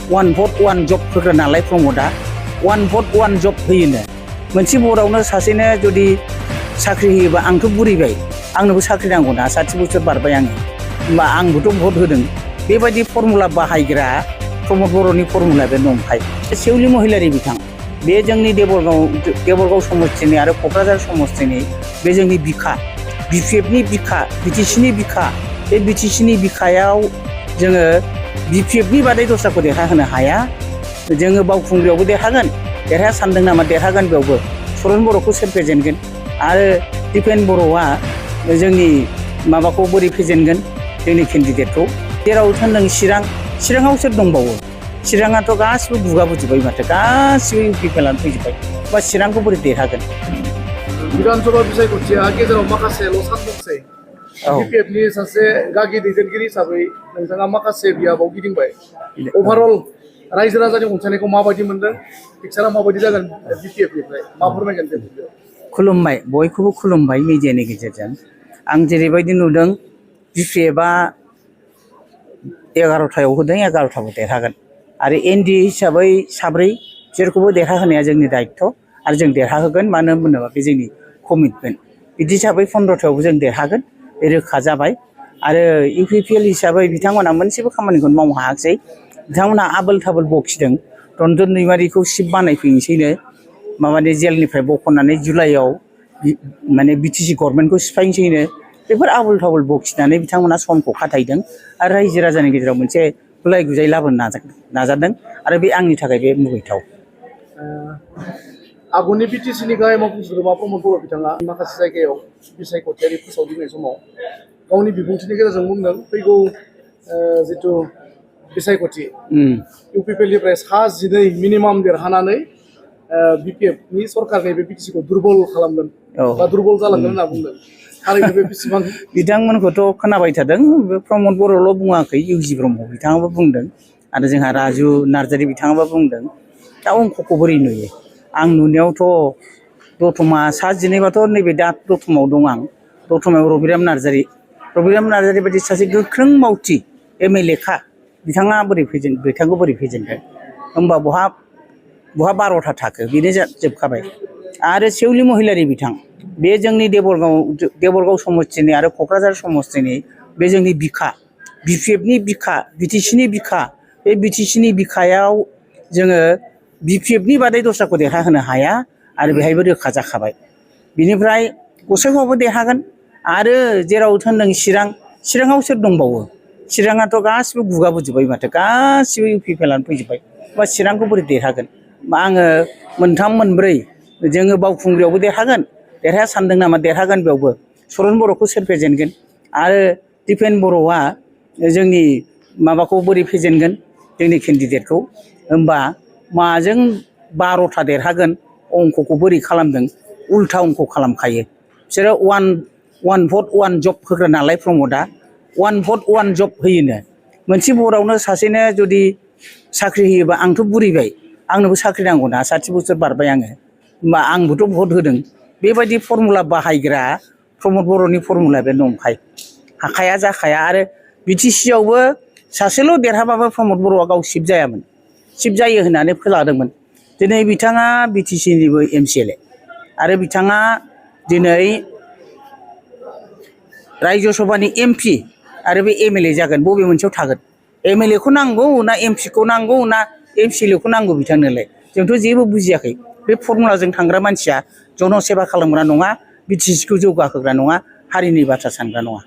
1 vote 1 job होग्रा नालाय प्रमोदा 1 vote 1 job होयोनो मोनसे बर्डआवनो सासेनो जुदि साख्रि होयोबा आंथ' बुरिबाय आंनोबो साख्रि नांगौ ना 60 बोसोर बारबाय आङो होमबा आंबोथ' भट होदों बेबायदि फर्मुला बाहायग्रा प्रमोद बर'नि फर्मुला बे नंखाय सेउलि महिलारि बिथां बे जोंनि देबरगाव समस्थिनि आरो क'क्राझार समस्थिनि बे जोंनि बिखा बिपिएफनि बिखा बिटिसिनि बिखा बे बिटिसिनि बिखायाव जोङो बिपिएफनि बादै दस्राखौ देरहाहोनो हाया जोङो बावखुंग्रियावबो देरहागोन देरहाया सानदों नामा देरहागोन बेयावबो सरन बर'खौ सोर फेजेनगोन आरो दिपेन बर'आ जोंनि माबाखौ बोरै फेजेनगोन जोंनि केन्डिडेटखौ जेराव होनदों चिराङाव सोर दंबावो चिराङाथ' गासिबो गुगाबोजोब्बाय माथो गासिबो इउपिपिएलआनो फैजोब्बाय बा चिरांखौ बोरै देरहागोन विधानसभा बिसायख'थिया गेजेराव माखासेल' सान दंसै बिपिएफनि सासे गागि दैदेनगिरि हिसाबै नोंथाङा माखासे बियाबाव गिदिंबाय अभारअल रायजो राजानि अनसायनायखौ माबायदि मोनदों पिक्सारा माबायदि जागोन बिपिएफनिफ्राय मा फोरमायगोन बे खुलुमबाय बयखौबो खुलुमबाय मिडियानि गेजेरजों आं जेरैबायदि नुदों बिपिएफआ 11थायाव होदों 11थाबो देरहागोन आरो एनडिए हिसाबै साब्रै बिसोरखौबो देरहाहोनाया जोंनि दायित्व आरो जों देरहाहोगोन मानो होनोबा बे जोंनि कमिटमेन्ट बिदि हिसाबै 15थायावबो जों देरहागोन बे रोखा जाबाय आरो इउपिपिएल हिसाबै बिथांमोना मोनसेबो खामानिखौनो मावनो हायाखिसै बिथांमोना आबोल थाबोल बखिदों रन्जन दैमारिखौ सिफ बानायफैनोसैनो माबानि जेलनिफ्राय बख'नानै जुलाइआव माने बिटिसि गभर्नमेन्टखौ सिफायनोसैनो बेफोर आबोल थाबोल बखिनानै बिथांमोना समखौ खाथायदों आरो रायजो राजानि गेजेराव मोनसे गुलाय गुजाय लाबोनो नाजादों आरो बे आंनि थाखाय बे मुगैथाव आगुनि बिटिसिनि गाहाय मावफुं सोद्रोमा प्रमोद बर' बिथाङा माखासे जायगायाव बिसायख'थियारि फोसावदिंनाय समाव गावनि बिबुंथिनि गेजेरजों बुंदों फैगौ जिथु बिसायख'थि इउपिपिएलनिफ्राय 12 मिनिमाम देरहानानै बिपिएफनि सरकारनि बे बिटिसिखौ दुर्बल खालामगोन बा दुर्बल जालांगोन होनना बुंदों थारैनो बे बेसेबां बिथांमोनखौथ' खोनाबाय थादों बे प्रमोद बर'ल' बुङाखै इउजि ब्रह्म बिथाङाबो बुंदों आरो जोंहा राजु नार्जारि बिथाङाबो बुंदों दा अंख'खौ बोरै नुयो आं नुनायावथ' दतमा 12बाथ' नैबे दा दतमायाव दं आं दतमायाव रबिराम नार्जारि बायदि सासे गोख्रों मावथि एमएलएखा बिथाङा बिथांखौ बोरै फेजेनगोन होमबा बहा 12था थाखो बेनो जोबखाबाय आरो सेउलि महिलारि बिथां बे जोंनि देबरगाव समस्थिनि आरो क'क्राझार समस्थिनि बे जोंनि बिखा बिपिएफनि बिखा बिटिसिनि बिखा बे बिटिसिनि बिखायाव जोङो बिपिएफनि बादै दस्राखौ देरहाहोनो हाया आरो बेहायबो रोखा जाखाबाय बिनिफ्राय गसाइगावआवबो देरहागोन आरो जेराव होनदों चिराङाव सोर दंबावो चिराङाथ' गासिबो गुगाबोजोब्बाय माथो गासिबो इउपिपिएलआनो फैजोब्बाय बा चिरांखौ बोरै देरहागोन आङो 3, 4 जोङो बावखुंग्रियावबो देरहागोन देरहाया सानदों नामा देरहागोन बेयावबो सरन बर'खौ सोर फेजेनगोन आरो दिपेन बर'आ जोंनि माबाखौ बोरै फेजेनगोन जोंनि केन्डिडेटखौ होमबा माजों 12था देरहागोन अंकखौ बोरै खालामदों उल्था अंक खालामखायो बिसोरो 1 vote 1 job होग्रा नालाय प्रमोदा 1 vote 1 job होयोनो मोनसे बर्डआवनो सासेनो जुदि साख्रि होयोबा आंथ' बुरिबाय आंनोबो साख्रि नांगौ ना 60 बोसोर बारबाय आङो होमबा आंबोथ' भट होदों बेबायदि फर्मुला बाहायग्रा प्रमोद बर'नि फर्मुला बे नंखाय हाखाया जाखाया आरो बिटिसियावबो सासेल' देरहाबाबो प्रमोद बर'आ गाव सिफ जायामोन सिफ जायो होननानै फोलादोंमोन दिनै बिथाङा बिटिसिनिबो एमसिएलए आरो बिथाङा दिनै रायजो सभानि एमपि आरो बे एमएलए जागोन बबे मोनसेयाव थागोन एमएलएखौ नांगौ ना एमपिखौ नांगौ ना एमसिएलएखौ नांगौ बिथांनोलाय जोंथ' जेबो बुजियाखै बे फर्मुलाजों थांग्रा मानसिया जनसेबा खालामग्रा नङा बिटिसिखौ जौगाहोग्रा नङा हारिनि बाथ्रा सानग्रा नङा